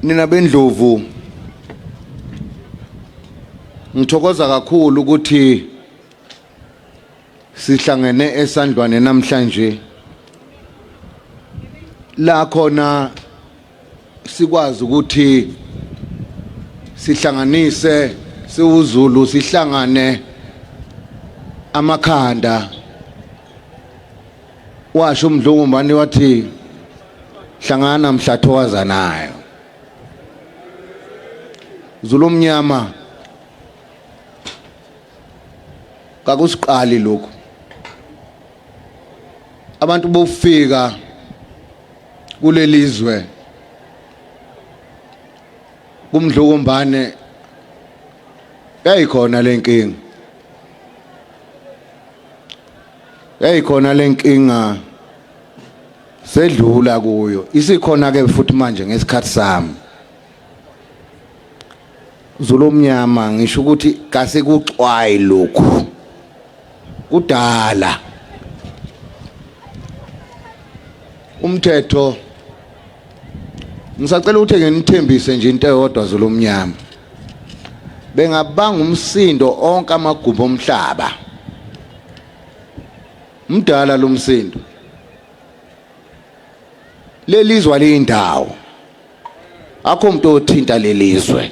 Nina bendlovu, ngithokoza kakhulu ukuthi sihlangene esandlwane namhlanje la khona sikwazi ukuthi sihlanganise siwuZulu, sihlangane amakhanda. Washo uMdlokombane wathi hlangana mhlathowazanayo. Zulu omnyama, kakusiqali lokhu. Abantu bofika kulelizwe kuMdlokombane yayikhona lenkinga, yayikhona lenkinga, sedlula kuyo, isikhona ke futhi manje ngesikhathi sami. Zulu omnyama, ngisho ukuthi kasikuxwayi lokhu kudala. Umthetho, ngisacela ukuthi nginithembise nje into eyodwa, Zulu omnyama, bengabanga umsindo onke amagumbi omhlaba. Mdala lo msindo, lelizwa liyindawo, akho umuntu othinta lelizwe,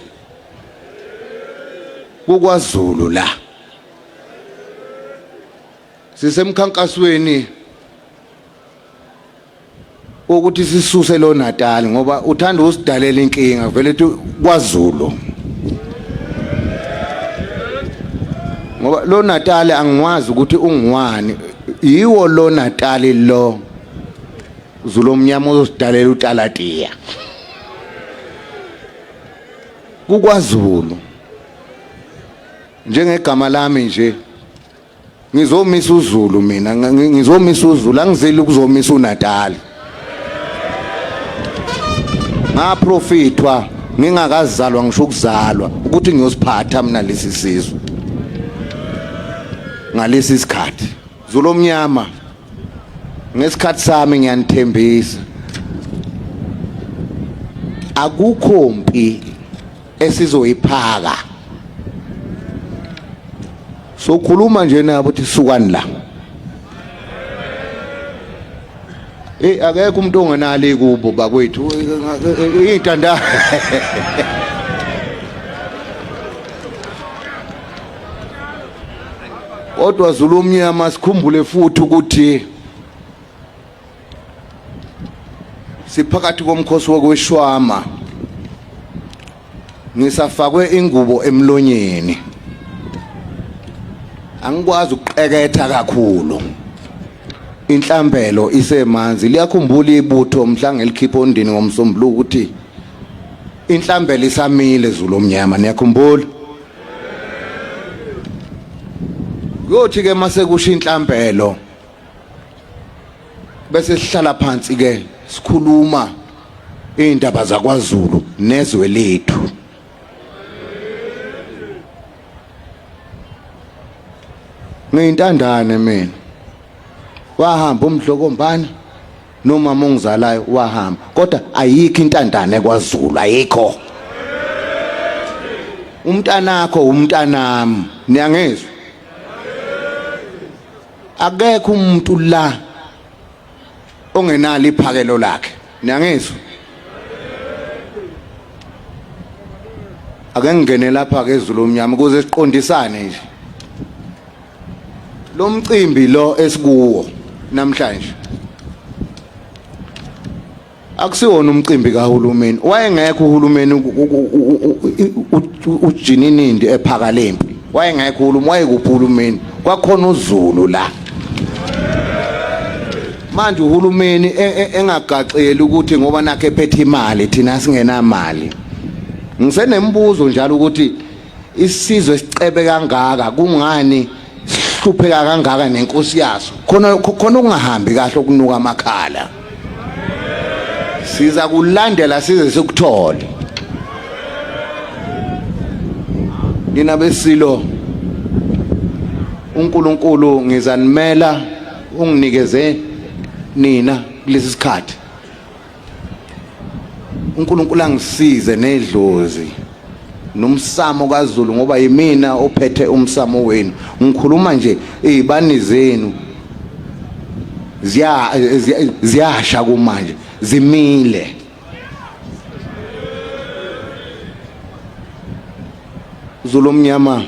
kukwaZulu la. Sisemkhankasweni ukuthi sisuse lo Natal ngoba uthanda usidalela inkinga vele ethi kwaZulu, ngoba lo Natal angiwazi ukuthi ungiwani. Yiwo lo Natal lo, Zulu omnyama, uzosidalela utalatiya kukwaZulu. Njengegama lami nje, ngizomisa uZulu mina, ngizomisa uZulu, angizeli ukuzomisa uNatal. Ngaprofithwa ngingakazalwa ngisho ukuzalwa ukuthi ngiyosiphatha mina lesi sizwe ngalesi sikhathi. Zulu omnyama, ngesikhathi sami ngiyanithembisa, akukho mpi esizoyiphaka. Sokhuluma nje nabo ukuthi sukani la. Hey, akekho umuntu ongenali kubo bakwethu, intanda. Kodwa Zulu omnyama, sikhumbule futhi ukuthi siphakathi komkhosi wokweshwama, ngisafakwe ingubo emlonyeni, angikwazi ukuqeketha kakhulu, inhlambelo isemanzi. Liyakhumbula ibutho mhla ngelikhipha ondini ngomsombuluko ukuthi inhlambelo isamile, Zulu omnyama, niyakhumbula? Kuyothi ke mase kusho inhlambelo bese sihlala phansi ke sikhuluma indaba zakwaZulu nezwe lethu. Ngiyintandane mina, wahamba uMdlokombane nomama ongizalayo wahamba, kodwa ayikho intandane kwaZulu, ayikho. Umntanakho umntanami, niyangizwa? Akekho umuntu la ongenalo iphakelo lakhe, niyangizwa? Ake ngingene lapha ke ezulu omnyama ukuze siqondisane nje. Lo mcimbi lo esikuwo namhlanje akusiwona umcimbi kahulumeni. Wayengekho uhulumeni ujininindi ephaka lempi, wayengekho uhulumeni. Wayekuphi uhulumeni? Kwakhona uZulu la. Manje uhulumeni engagaxeli ukuthi ngoba nakhe ephethe imali, thina singenamali. Ngisenembuzo njalo ukuthi isizwe esicebe kangaka kungani sihlupheka kangaka nenkosi yaso? Khona khona okungahambi kahle, okunuka amakhala. Siza kulandela size sikuthole. Nina besilo, uNkulunkulu ngizanimela, unginikeze nina kulesi sikhathi. uNkulunkulu angisize nedlozi nomsamo kaZulu ngoba yimina ophethe umsamo wenu ngikhuluma nje izibani zenu ziya ziyasha kumanje zimile Zulu omnyama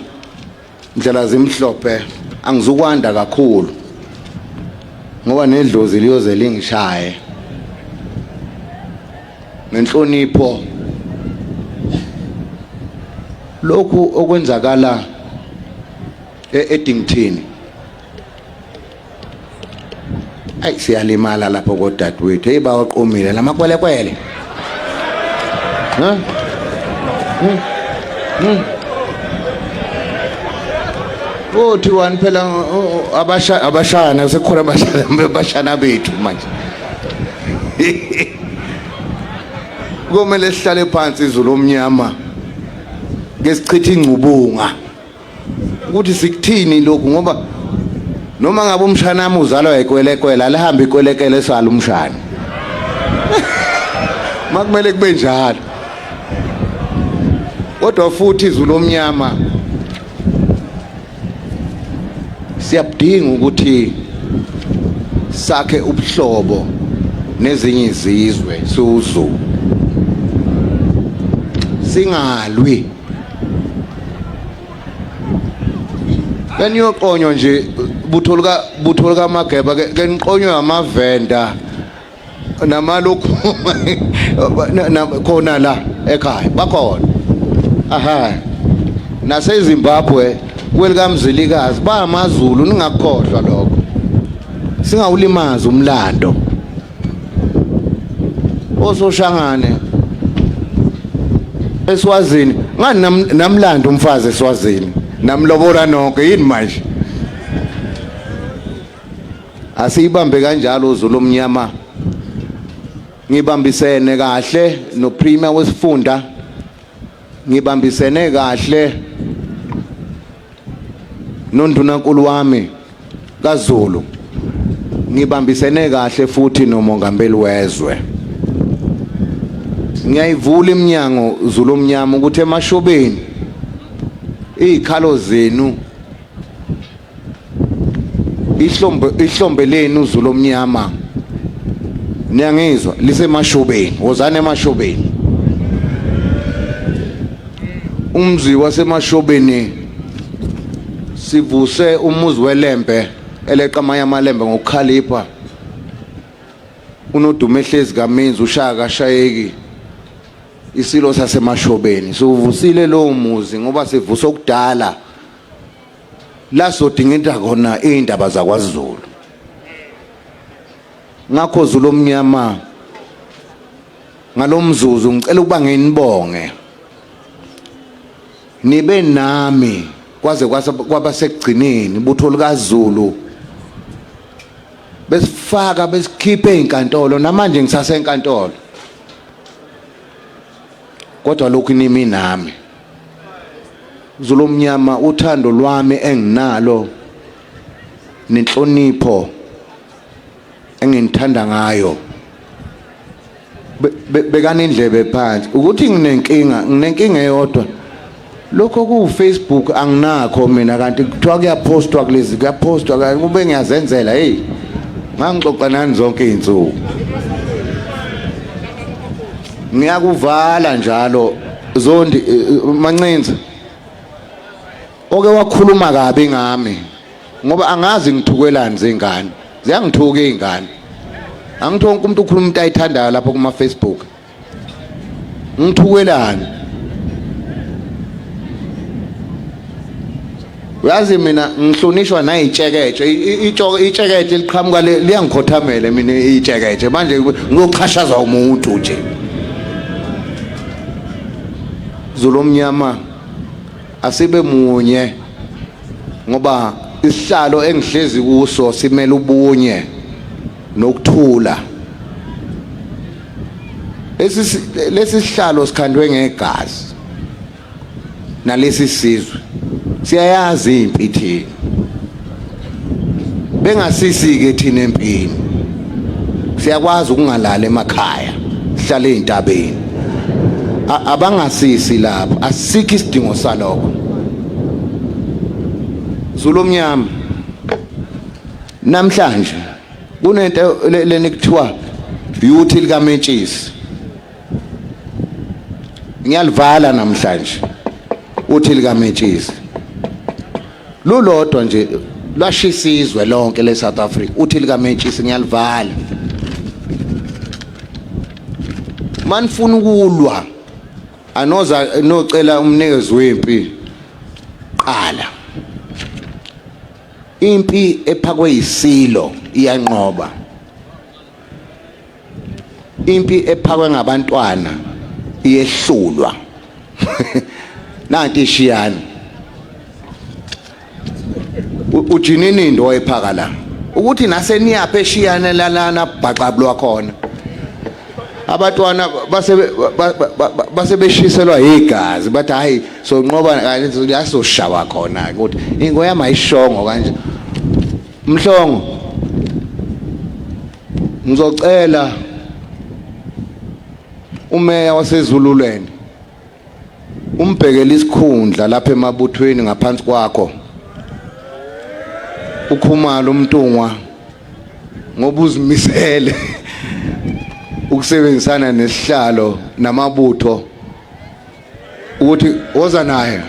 ndlela zimhlophe angizukwanda kakhulu ngoba nedlozi liyoze lingishaye ngenhlonipho lokhu okwenzakala eEddington ayi siyalimala lapho kodadewethu hey bawaqomile lamakwelekwele ha hmm. hmm. Kothiwani phela abasha abashana sekukhona abashana abashana bethu manje Komele sihlale phansi izulu omnyama ke sichithe ingcubunga ukuthi sikuthini lokhu ngoba noma ngabe umshana wami uzalwa ekwelekwele alihambe ikwelekele sala umshana makumele kube njalo kodwa futhi izulu omnyama siyabudinga ukuthi sakhe ubuhlobo nezinye izizwe siwuZulu singalwi kaniyoqonywa nje butho lika butho likaMageba ke niqonywe amavenda namalokhu khona la ekhaya bakhona aha naseZimbabwe kwelikamzilikazi bamaZulu ningakukhohlwa lokho singawulimazi umlando ososhangane eSwazini ngani namlando umfazi eSwazini namlobola nonke yini manje asiyibambe kanjalo Zulu omnyama ngibambisene kahle no premier wesifunda ngibambisene kahle nondunankulu wami kaZulu ngibambisene kahle futhi nomongameli wezwe ngiyayivula iminyango Zulu omnyama ukuthi emashobeni izikhalo zenu ihlombe ihlombe lenu Zulu omnyama niyangizwa lisemashobeni wozani emashobeni umzi wasemashobeni sivuse umuzi welembe eleqa amanye amalembe ngokukhalipha unodume ehlezi kamenzi ushaya kashayeki isilo sasemashobeni siwuvusile lowo muzi ngoba sivusa okudala la sodinga khona iy'ndaba zakwaZulu ngakho Zulu omnyama ngalomzuzu ngicela ukuba nginibonge nibe nami kwaze kwaba sekugcineni butho likaZulu besifaka besikhiphe ezinkantolo namanje ngisasenkantolo kodwa lokhu nimi nami Zulu omnyama uthando lwami enginalo nenhlonipho enginithanda ngayo bekani indlebe phansi ukuthi nginenkinga nginenkinga eyodwa lokho ku Facebook anginakho mina kanti kuthiwa kuyapostwa kulezi kuyapostwa kanti kube ngiyazenzela hey ngangixoxa nani zonke izinsuku ngiyakuvala njalo zondi eh, eh, mancinza oke wakhuluma kabi ngami ngoba angazi ngithukwelani zingane ziyangithuka izingane angithi wonke umuntu ukhuluma into ayithandayo lapho kuma Facebook ngithukwelani uyazi mina ngihlonishwa nayitsheketshe itsheketshe liqhamuka liyangikhothamele mina itsheketshe manje ngiyochashazwa umuntu nje Zulu omnyama asibe munye ngoba isihlalo engihlezi kuso simele ubunye nokuthula lesi lesi sihlalo sikhandwe ngegazi nalesi sizwe siyayazi impi thina bengasisi ke thina empini siyakwazi ukungalala emakhaya sihlale ezintabeni Abangasisi lapho, asikho isidingo salokho. Zulu omnyama, namhlanje kunento leni kuthiwa beauty likamentshisi. Ngiyalivala namhlanje uthi likamentshisi lulodwa nje lwashisa izwe lonke le-South Africa. Uthi likamentshisi ngiyalivala. Manifuna ukulwa anoza nocela umnikazi wempi qala. Impi ephakwe yisilo iyanqoba. Impi ephakwe ngabantwana iyehlulwa. Nanti ishiyana. Ujininindo wayephaka la. Ukuthi naseniyapha eshiyane lalana bhaxabulwa khona. Abatwana base base beshiselwa igazi bathi hayi sonqoba kanje yasoshawa khona ukuthi ingoyama ayishongo kanje. Mhlongo, ngizocela umeya waseZululand umbhekele isikhundla lapha emabuthweni ngaphansi kwakho uKhumalo uMntungwa, ngoba uzimisele ukusebenzisana nesihlalo namabutho ukuthi woza naye.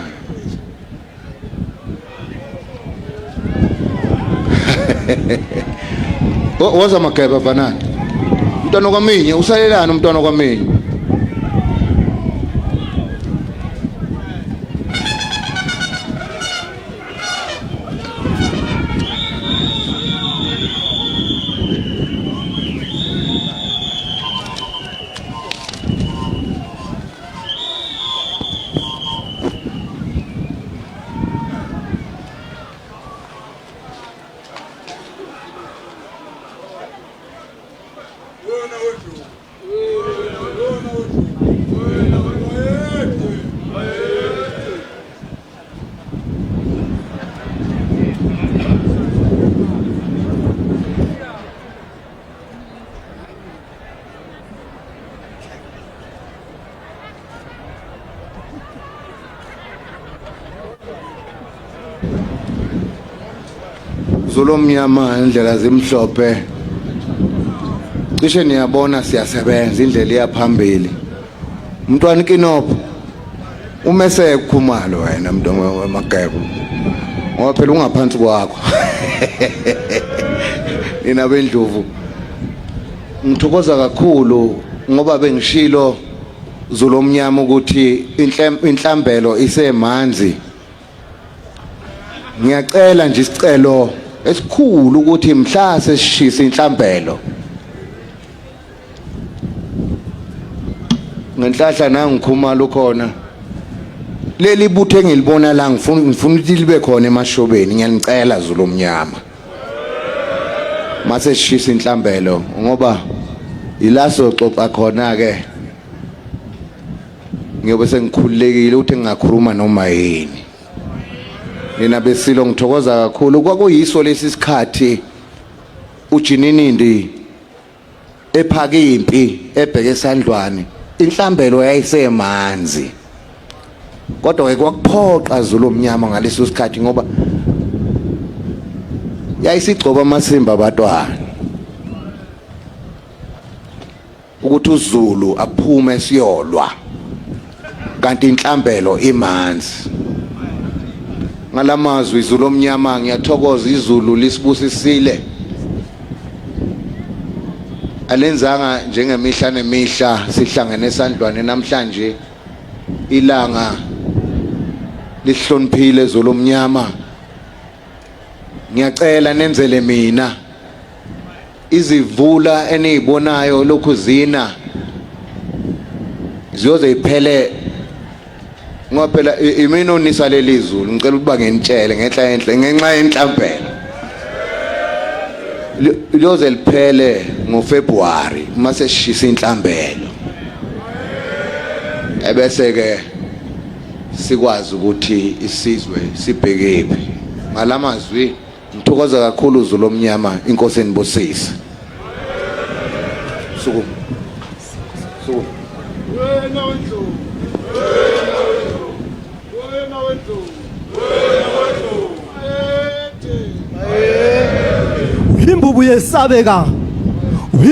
Woza Mageba vanani, umntwana kwaminye usalelana umntwana kwaminye. Zulu omnyama, indlela zimhlophe, cishe niyabona siyasebenza, indlela iyaphambili. Umntwana Kinopho umese kukhumalo wena mntu wemagebo, ngoba phela ungaphansi kwakho. Nina bendlovu, ngithokoza kakhulu ngoba bengishilo Zulu omnyama ukuthi inhlambelo isemanzi. Ngiyacela nje isicelo esikhulu ukuthi mhla sesishisa inhlambelo ngenhlahla nangikhumalo ukhona leli butho engilibona la, ngifuna ukuthi libe khona emashobeni. Ngiyanicela Zulu omnyama, mase sishisa inhlambelo, ngoba ila soxoxa khona ke, ngiyobe sengikhululekile ukuthi ngingakhuluma noma yini. Nina besilo, ngithokoza kakhulu. Kwakuyiso lesi sikhathi uJininindi ephaka impi ebheke esandlwane, inhlambelo yayisemanzi, kodwa ke kwakuphoqa Zulu omnyama ngaleso sikhathi ngoba yayisigcoba amasimba abatwana ukuthi uZulu aphume siyolwa kanti inhlambelo imanzi. Ngalamazwi Zulu omnyama, ngiyathokoza, izulu lisibusisile, alenzanga njengemihla nemihla sihlangene esandlwane namhlanje. Ilanga lihloniphile Zulu omnyama. Ngiyacela nenzele mina izivula enizibonayo lokhu zina ziyoze iphele, ngoba phela imina onisa leli zulu. Ngicela ukuba nginitshele ngenhla enhle ngenxa yenhlambelo liyoze liphele ngoFebruary uma seshisa inhlambelo, ebese ke sikwazi ukuthi isizwe sibhekephi. Ngalamazwi ngithokoza kakhulu Zulu omnyama, inkosi enibusise. Suku suku. Wena wendlovu. Wena wendlovu. Wena wendlovu. Wena wendlovu. Bayede. Imbubu yesabeka.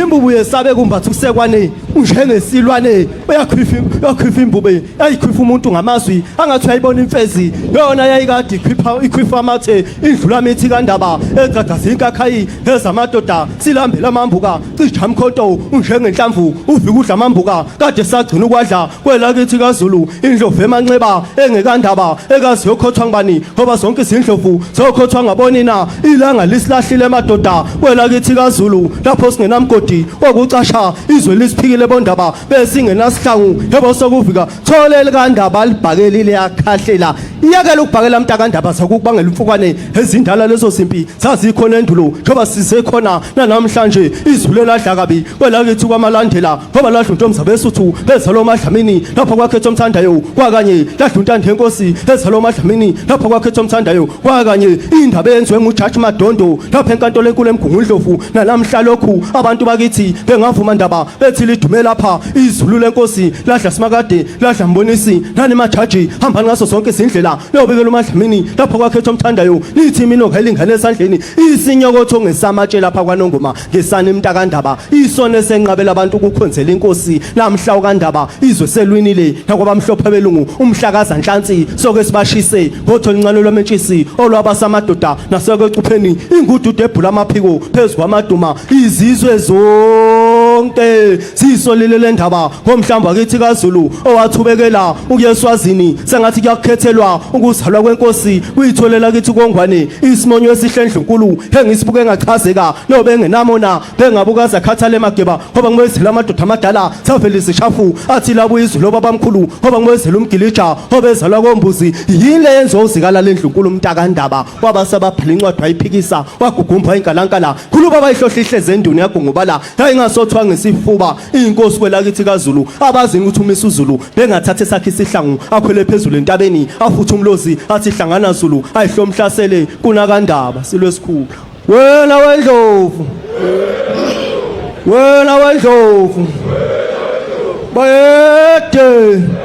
Imbubu yesabeka umbatha usekwane unjengesilwane uyakhwifa uyakhwifa imbube yayikhwifa umuntu ngamazwi angathi uyayibona imfezi yona yayikade ikhwipha ikhwifa amathe indlula mithi kandaba egagaza inkakhayi ezamadoda silambela amambuka cisha mkhonto unjengenhlamvu uvika udla amambuka kade sagcina ukwadla kwelakithi kaZulu indlovu emanxeba engekandaba ekazi yokhothwa ngubani ngoba zonke izindlovu zokhothwa ngabonina ilanga lisilahlile madoda kwelakithi kaZulu lapho singenamgodi wokucasha izwe lisiphikile bondaba besingenasihlangu yebo sokuvika thole likandaba libhakeli liyakhahlela iyakela ukubhakela mntakandaba zakukubangela imfukwane ezindala lezo zimpi zazikhona endulo njengoba sisekhona nanamhlanje izulu eladla kabi kwelakithi kwamalandela ngoba ladla untombi zabesuthu bezalwa umadlamini lapho kwakhetha omthandayo kwakanye ladla untando yenkosi ezalwa umadlamini lapho kwakhetha omthandayo kwakanye indaba eyenziwe ngujaji madondo lapho enkantolo enkulu emgungundlovu nalamhla lokhu abantu bakithi bengavuma ndaba bethi lidume lapha izulu lenkosi ladla simakade ladla mbonisi nani majaji hambani ngaso zonke izindlela niyobikela umadlamini lapho kwakhetha omthandayo nithi iminoka elingane esandleni isinyokotho ngesamatshe lapha kwanongoma ngesani mntakandaba isona esenqabela abantu ukukhonzela inkosi namhla ukandaba izwe selwinile nakwabamhlophe belungu umhlakaza nhlansi soke sibashise ngotho oluncane lwamentshisi olwabasamadoda nasekwecupheni ingududu ebhula amaphiko phezu kwamaduma izizwe zonke sisolile le ndaba ngomhlamba kithi kaZulu owathubekela ukuya eSwazini sengathi kuyakukhethelwa ukuzalwa kwenkosi kuyitholela kithi kongwane isimonyo esihle endlunkulu engisibuke ngachazeka nobengenamona bengabukaza khathale mageba ngoba ngimezela amadoda amadala savela izishafu athi labo izulu obabamkhulu ngoba ngimezela umgilija obezalwa kombuzi yini le yenziwa uzikala lendlunkulu umntakandaba wabasababhala incwadi wayiphikisa wagugumba inkalankala khulu baba ihlohla ihleze enduni yagungubala yayingasothwa ngesifuba inkosi kwelakithi kaZulu abazi ukuthi umisa uZulu bengathatha esakhe isihlangu akhwele phezulu entabeni afuthe umlozi athi hlangana Zulu ayihlomhlasele kunakandaba silwe esikhulu wena wendlovu wena wendlovu bayede.